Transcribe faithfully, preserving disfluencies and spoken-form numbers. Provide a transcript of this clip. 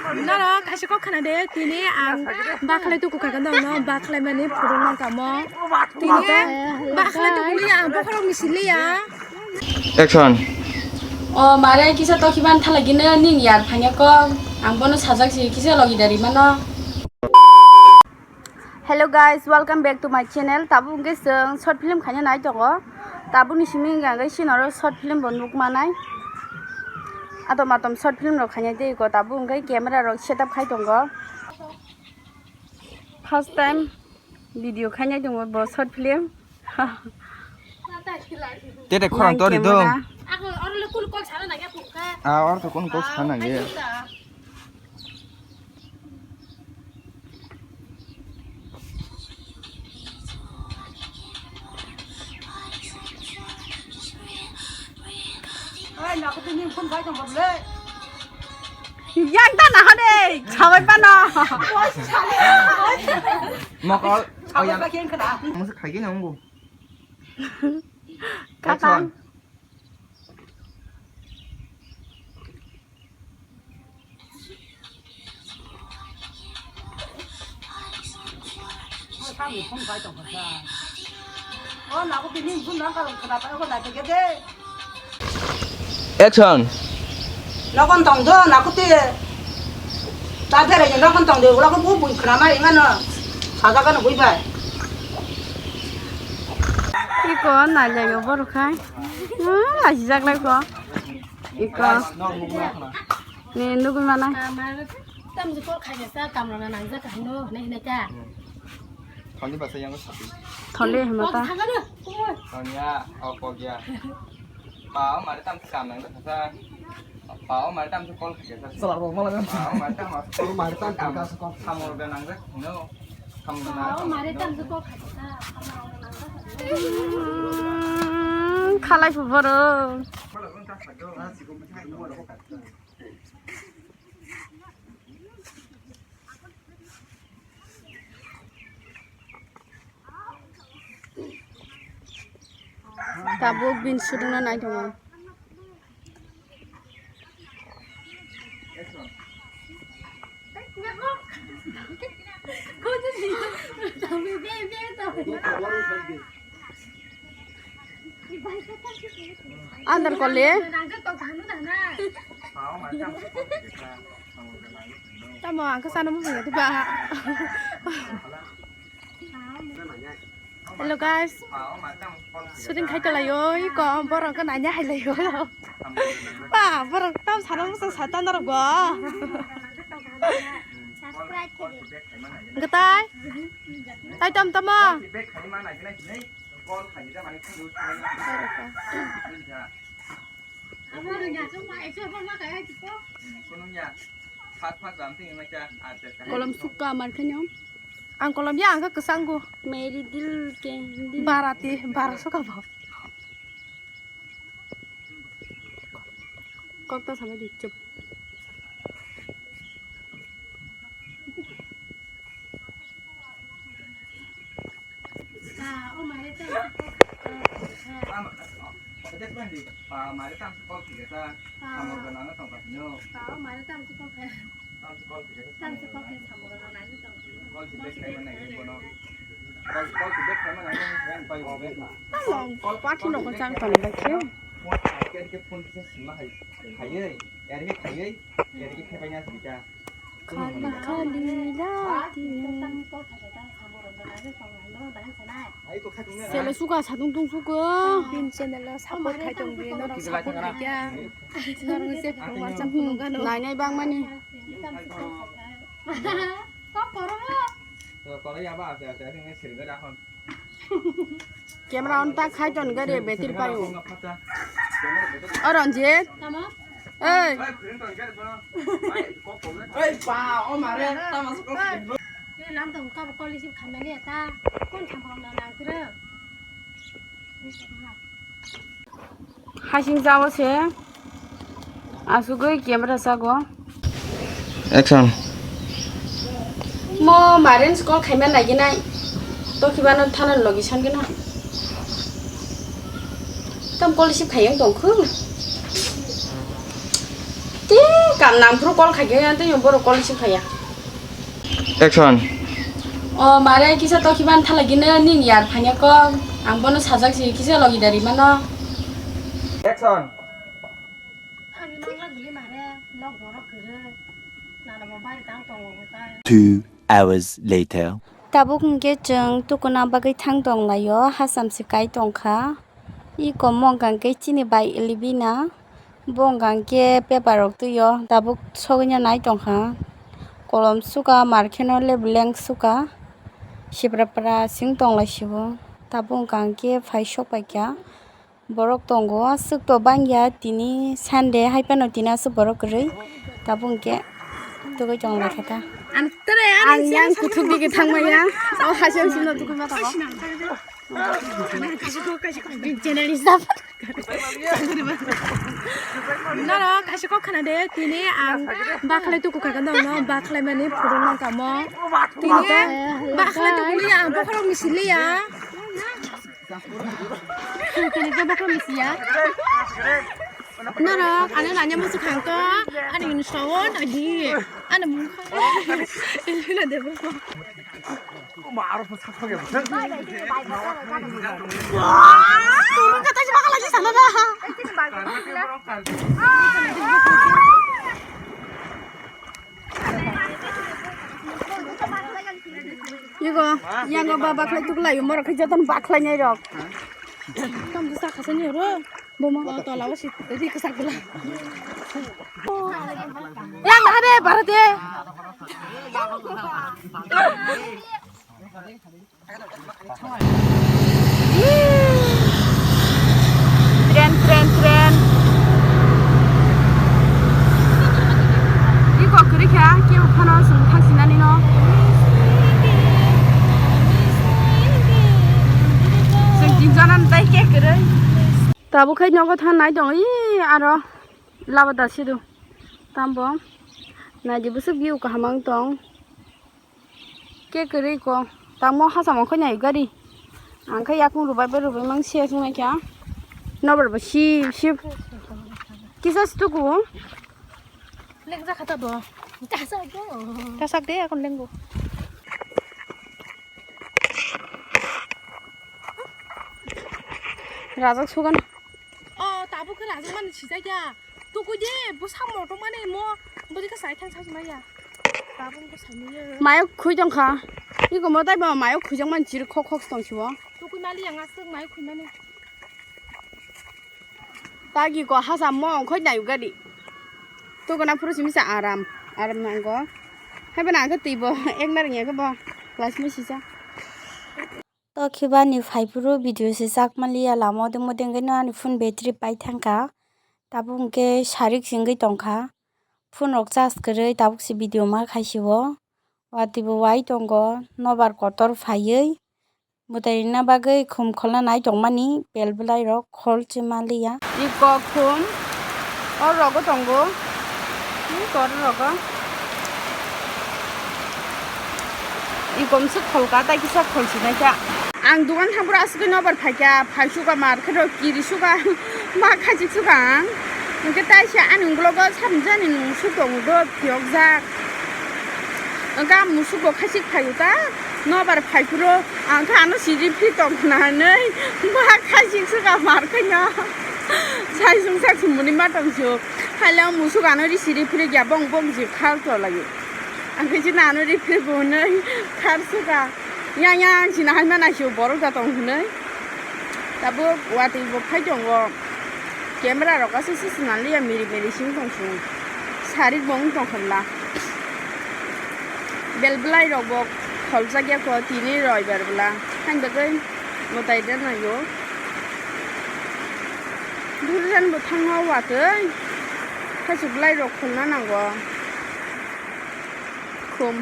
Norok kaisa kok khna de, tini ang bakhlai tuku kha, nokno bakhlai mani phuru nang kamo. Tini bakhlai tuku liya, ang bokhorok ni siliya. Action. O mare kisa tokiban thalagino ning yar phanya kok, ang bono sajak si kisa logi dari mano. Hello guys, welcome back to my channel. Tabuk hwnkhe chwng short film khaina nai tongo. Tabukni simi hwnkhe ang sinoro short film bo nuk manai. Atom atom short film rok khaina tei ko tabuk hwnkhe camera rok setup khai tongo. First time video khaina tongo bo short film. Tete khorang tori dong. Ah, oro to kun kok sana nangya. Yang ta na hade, sabai pano. Mokol, oh, yang. Masa khaigini nunggu. Katang. Action. Nokon tong do, nakuti. Ta berai ni nokon tong do, ula ko bu bui khna mari mano. Saja kano bui bai. Iko nai lai yo borok khai. Ah, lajijak lai ko. Iko. Ni nugui mana. Tamjukol khaikhe sa kamrana nangjak hino hinai hinai ta. Thoni basa yang sapi. Thoni hima ta. Thoni ya, oh kok ya. Pao mare tam kam nang sa. Pao mare tam kol khaikhe sa. Salah rok malah. Pao mare tam. Pao mare tam kam. Kamor ga nangjak hino. Kamor ga nangjak. Pao mare tam kol khaikhe sa. Kamor ga nangjak hino. Khalai pu boro. Tabuk bini sudungno nai tongo. Andar kole. Tamo ang kesana mo ya tiba. Hello guys. Shooting khai tolai oi ko borok ke nanya hai lai oi. Pa borok tam sana mo sa tan rok go. Getai. Tai tam tamo. Kolom sukha amar kheno. Ang kolom ya, ang khe kwchanggo. Meri dil ke dil. Barati, bara sukha bo. Kok ta samai di, chup. Pathi no ko chang tong bai khe. Khali khali lati. Sele suka satung tung suka. Bin channel o support khai tong di, norok support khai kya. Norok se phone WhatsApp phone gano. Nai nai bang mani. Kok koro. Koro ya ba, ya, ya, ini sering gak dah. Camera on ta khai ton gari battery payo. O Ranjit. Tamo? Ei. Ei pa, o mare, tamo sukho. Ni lam tong ka ko lisi khamani ta. Kon tham phang na nang kre. Hasing jao se. Asugwi camera sago. Action. Mo maren call khaima naiginai. To khibano thana logi sangina. Tam call receive khaiyang tongkhu. Te Nangphuru call khaikhe, tei borok call receive khaiya. Action. O mare, kisa tokhiban thalagino ning yar phanya kok. Ang bono sajak si kisa logi dari mano. Action. Ani mangla guli mare, nok borok kwrwi. Nana bo bari tang tongo tai. Two hours later. Tabuk hwnkhe chwng tukuna bagwi thang tong laio, hasam se kai tongkha. Iko mongkha hwnkhe chini bai Elvina. Bo wngkha hwnkhe paper rok twio, tabuk sogwino nai tongkha. Kolom suka, markheno le beleng suka. Sipra pra sing tong lai sibo. Tabuk wngkha hwnkhe phai sok paikha. Borok tongo, aswk to bangya, tini Sunday hai phano tini aswk borok kwrwi. Tabuk hwnkhe tugui tong lai kha ta. Ang tere, ang yang kuthuk dige thang maya. O hasil sino tugui ma tongo. Channel hisab. Noro kaisa kok khna de, tini ang bakhlai tuku kha, no, no, bakhlai mani phudung nang kamo. Tini bakhlai tuku liya, ang bokhorok misi liya. Tini ke bokhorok misi ya. Norok, ano nanya musu khang to, ani ini sawon, adi, ano mungkha. Elvina Debbarma. Igo, yango ba bakhlai tuklai, morok khe jotono bakhlai nai rok. Tam sa khasa ni ro. Boma. O tola o si ri kasa gula. Yang dah de, baru de. Tren, tren, tren. Iko kwrwi kha, kebo phano chwng thangsinani no. Chwng tinjonan tai khe kwrwi. Tabuk khai nogo thang nai tong, ii, aro laba da sidu. Tambo naidi bwswk view kaham ang tong. Ke kwrwi ko. Tamo hachamo khoi nai gari. Ang khe yakung rubai bai rubai mang se sung nai kha. Nobar bo si si. Kisa stuku. Leng ja khata bo. Kasak de akon lenggo. Rajak sugan. O tabuk khe rajak mani sijak ya. Tukui de, bo samung tongmani mo, bo dikhe sai thang sasu maya. Tabuk ko sami ye. Mayok khui tongkha. Iko mo tai bo mayok khuijak mani chiri khok khok tong sibo. Tukui mali yang aswk mayok khui mani. Tagi ko hasa mo ongkhoi nayu gari. Tukuna phuru simi sa aram, aram nango. Hai bana ang khe twi bo ek narang ya khe bo. Last mo sisa. To khibani phaiphuru video se chakmaliya lama odeng odeng khe no ani phone battery pai thangkha. Tabuk hwnkhe sarik se wngwi tongkha. Phone rok charge kwrwi tabuk se video ma khaisio. Watwi bo wai tongo, nobar kotor phaiwi. Mwtai rina bagwi khum kholna nai tongmani bel bwlai rok khol se maliya. Iko khum o rogo tongo. Hmm, kor rogo. Ikomse kholka, tai kisa kholsinai kha. Ang dogan thangphuru aswkhe nobar phaikha, phaisukha mar khe rw kirisukha, ma khachik sukha ang. Hwnkhe taisa ani uklogo samjani nung suk tongo do phiyokjak. Hwnkhe ang musuk bo khachik phaio ta, nobar phaiphuru ang khe ano siri phi tong khna hinwi ma khachik sukha mar khe no. Sai sung sak sumuni ma tong suk. Haile o musuk ano ri siri phirikya bong bong si khar tolaio. Ang khe chini ano ri phirbo hwnwi khar sukha. Yang yang chini hai ma naisio borok da tong hwnwi. Tabuk watwi bo phai tongo. Camera rok aswk se swnam liya miri miri sing tong sung. Sarik bo wng tong kha bwla. Bel bwlai rok bo kholjak ya kho tini roibar bwla. Hain bagwi mwtai da naio. Durijan bo thangma watwi. Khaichuk bwlai rok kholna nango. Khum.